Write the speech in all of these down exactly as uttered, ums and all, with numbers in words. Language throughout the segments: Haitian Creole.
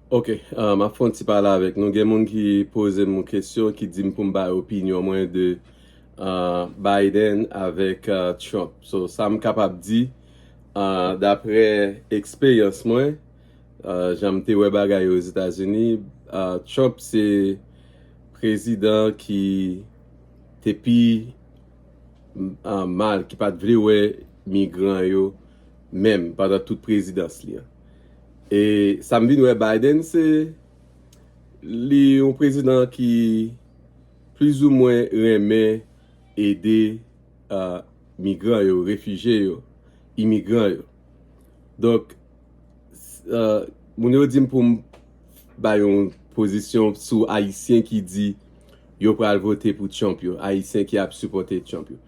Ok, uh, m ap fè yon ti pale avèk nou. Gen moun ki poze m yon kesyon, ki di m pou m bay opinyon mwen de uh, Biden avèk uh, Trump. So, sa m kapab di, uh, daprè eksperyans mwen, uh, jan m te wè bagay yo Ozetazini, uh, Trump se prezidan ki te pi uh, mal, ki pa t vle wè migran yo menm pandan tout prezidans li an. E sa m vin wè Biden, se li yon prezidan ki plizoumwen renmen ede uh, migran yo, refijye yo, imigran yo. Donk, uh, moun yo di m pou m bay yon pozisyon sou Ayisyen ki di yo pral vote pou Trump yo, Ayisyen ki ap sipòte Trump yo.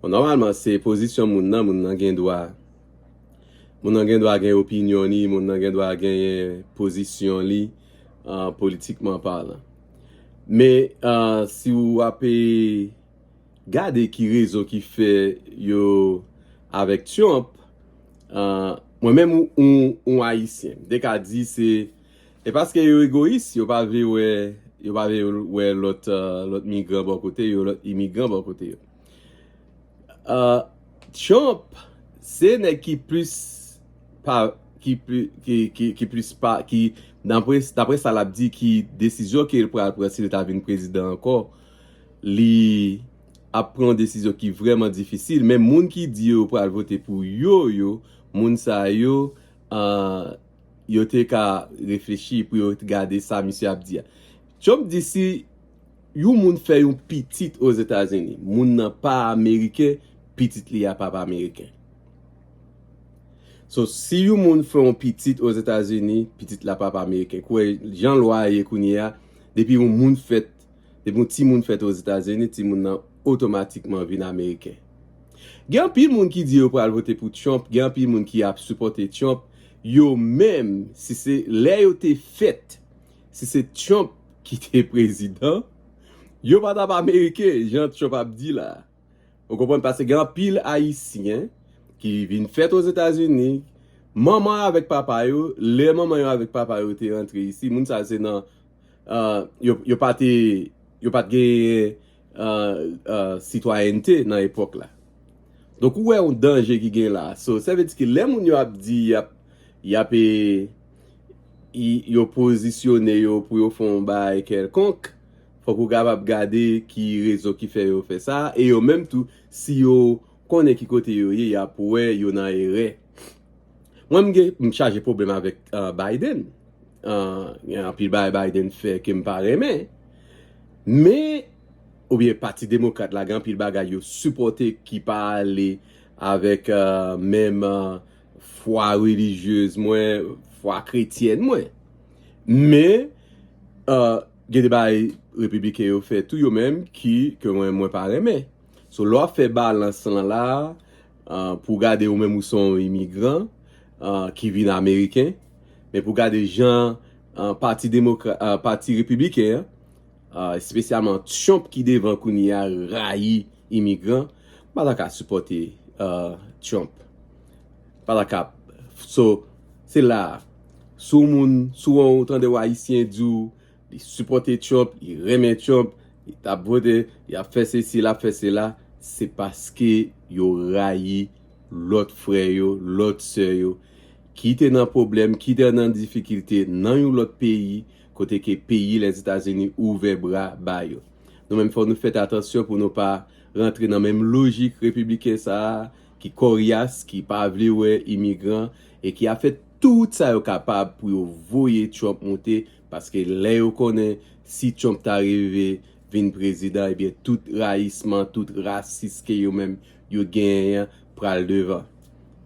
Bon, nòmalman, se pozisyon moun nan, moun nan gen dwa moun nan gen dwa gen opinyon li, moun nan gen dwa genyen pozisyon li, uh, politikman palan. Men uh, si w ap gade ki rezon ki fè yo avèk Trump, uh, mwen menm ou, ou, ou Ayisyen, m te ka di se e paske yo egoyis, yo pa vle wè yo pa vle wè lòt uh, lòt migran bò kote yo, lòt imigran bò kote yo. Uh, Trump se nèg ki plis pa ki pli- ki ki ki plis pa ki dapre dapre sa l ap di ki desizyon ke l pral pran si l ta vin prezidan ankò, li ap pran yon desizyon ki vrèman difisil, men moun ki di yo pral vote pou yo yo, moun sa yo uh, yo te ka reflechi pou yo gade sa misye ap di a. Trump di si yon moun fè yon pitit Ozetazini, moun nan pa ameriken, pitit li a pap ameriken. So, si yon moun fè yon pitit Ozetazini, pitit la pap ameriken. Kwè jan lwa ye kounye a, depi yon moun fèt, depi yon timoun fèt Ozetazini, timoun nan otomatikman vin ameriken. Gen anpil moun ki di yo pral vote pou Trump, gen anpil moun ki ap sipòte Trump. Yo menm, si se lè yo te fèt, si se Trump ki te prezidan, yo pa t ap ameriken, jan Trump ap di la. Ou konprann? Paske gen anpil Ayisyen ki vin fèt Ozetazini, manman avèk papa yo, lè manman yo avèk papa yo te rantre isi, moun sa se nan uh, yo, yo pa te yo pa t genyen uh, uh, sitwayènte nan epòk la. Donk ou wè yon danje ki gen la. So, sa vle di ke lè moun yo ap di y ap y ap e, y- yo pozisyone yo pou yo fè yon bagay kèlkonk, fòk ou kapab gade ki rezon ki fè yo fè sa, e yo menm tou, si yo konnen ki kote yo ye, y ap wè yo nan erè. Mwen m gen m chaje pwoblèm avèk uh, Biden. Uh, gen anpil bagay Biden fè ke m pa renmen. Men, oubyen pati demokrat la gen anpil bagay yo sipòte ki pa ale avèk uh, menm uh, fwa relijyez mwen, fwa kretyèn mwen. Men, uh, gen de bagay repibliken yo fè tou yo menm ki ke mwen mwen pa renmen. So lè w ap fè balans lan la, uh, pou gade ou menm ou se yon imigran uh, ki vin ameriken, men pou gade jan uh, pati demokra uh, pati repibliken an, uh, espesyalman Trump ki devan kounye a rayi imigran, m pa ta ka sipòte uh, Trump. M pa ta ka. So, se la, sou moun, sou ou tande w ayisyen di w, li sipòte Trump, li renmen Trump, li t ap vote, li ap fè sesi, l ap fè sela, se paske yo rayi lòt frè yo, lòt sè yo, ki te nan pwoblèm, ki te nan difikilte nan yon lòt peyi, kote ke peyi Lèzetazini ouvè bra ba yo. Nou menm fò nou fèt atansyon pou nou pa rantre nan menm lojik repibliken sa a, ki kòryas, ki pa vle wè imigran, e ki ap fè tout sa yo kapab pou yo voye Trump moute, paske lè yo konnen si Trump ta rive vin prezidan, ebyen tout rayisman, tout rasis ke yo menm yo genyen an pral devan.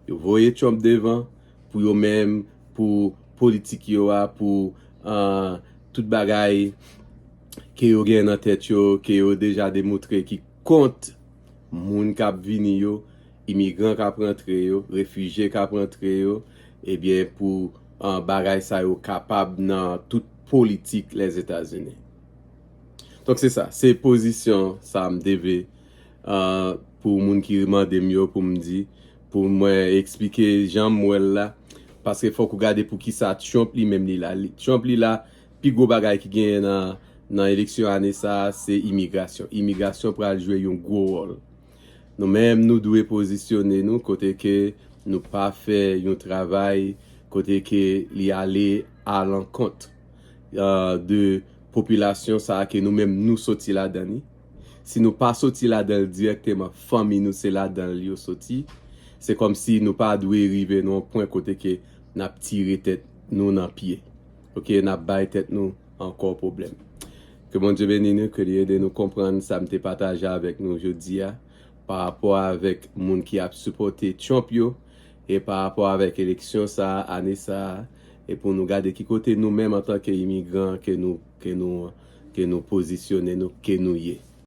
Yo voye Trump devan pou yo menm, pou politik yo a, pou uh, tout bagay ke yo gen nan tèt yo, ke yo deja demontre ki kont moun k ap vini yo, imigran k ap rantre yo, refijye k ap rantre yo, ebyen pou uh, bagay sa yo kapab nan tout politik Lèzetazini. Donk se sa, se pozisyon sa m te vle uh, pou moun ki mande m yo pou m di, pou mwen eksplike jan m wè l la. Paske fòk ou gade poukisa Trump li menm li la. Li- Trump li la, pi gwo bagay ki genyen nan, nan eleksyon ane sa a, se imigrasyon. Imigrasyon pral jwe yon gwo wòl. Nou menm, nou dwe pozisyone nou kote ke nou pa fè yon travay kote ke li ale alankont uh, de popilasyon sa a ke nou menm nou soti ladan li. Si nou pa soti ladan l direkteman, fanmi nou se ladan l yo soti. Se kòmsi nou pa dwe rive nan yon pwen kote ke n ap tire tèt nou nan pye. Ok, n ap bay tèt nou ankò pwoblèm. Ke Bondye beni nou, ke li ede nou konprann sa m te pataje avèk nou jodi a, pa rapò avèk moun ki ap sipòte Trump yo, e pa rapò avèk eleksyon sa a, ane sa a, e pou nou gade ki kote nou menm antanke imigran ke nou, ke nou, ke nou pozisyone nou, ke nou ye.